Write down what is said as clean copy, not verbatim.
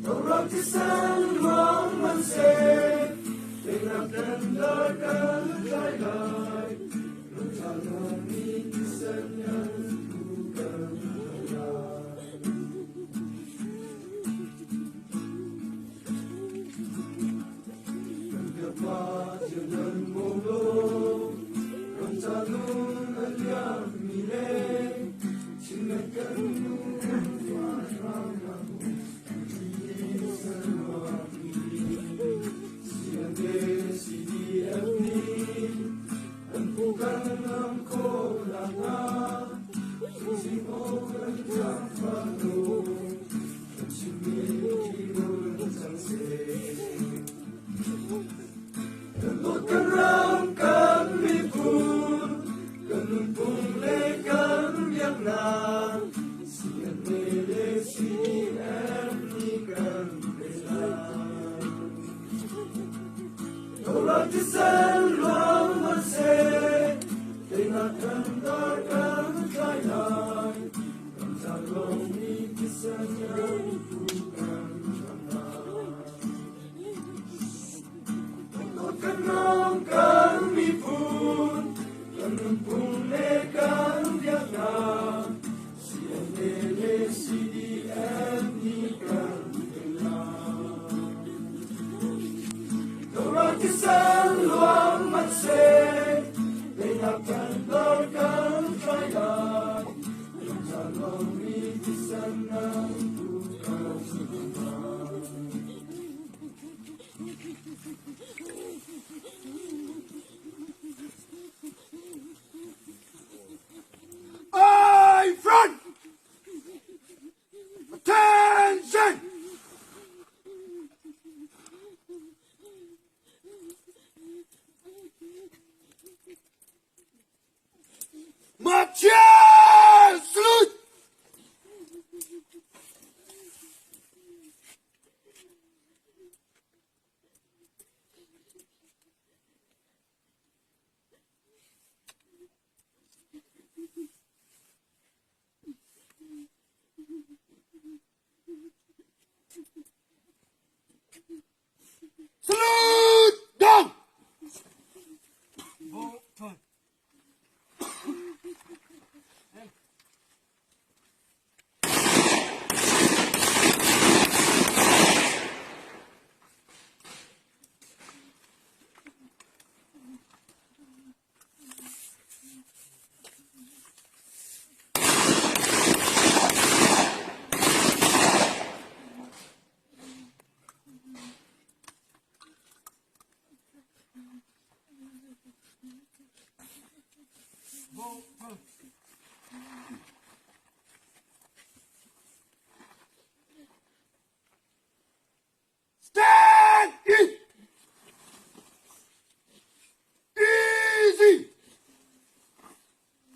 Ram thisen ruang man seh, teinak kan dar kan tlai lai. Ramca mi thisen kan phu kan lai. Kan biapa nan bawm lo, ramca nun a liam mi le Chinland kan nu Kan ram kan miphun kan nunphung le kan biaknak CNA le CDF nih kan pe lai. Dolar thisen luang hmanhseh, teinak kan dar kan tlai lai. Kan caan lawng nih thisen kan phu kan ram lai. Kan ram kan miphun, kan nunphung le kan biaknak, CNA le CDF nih kan tel lai. Doral thisen luang hmanhseh, teinak kan dar kan tlai lai. Ramca lawngmi thisen nan phu kan lai. I front! Attention! March! Salute! Salute! Down!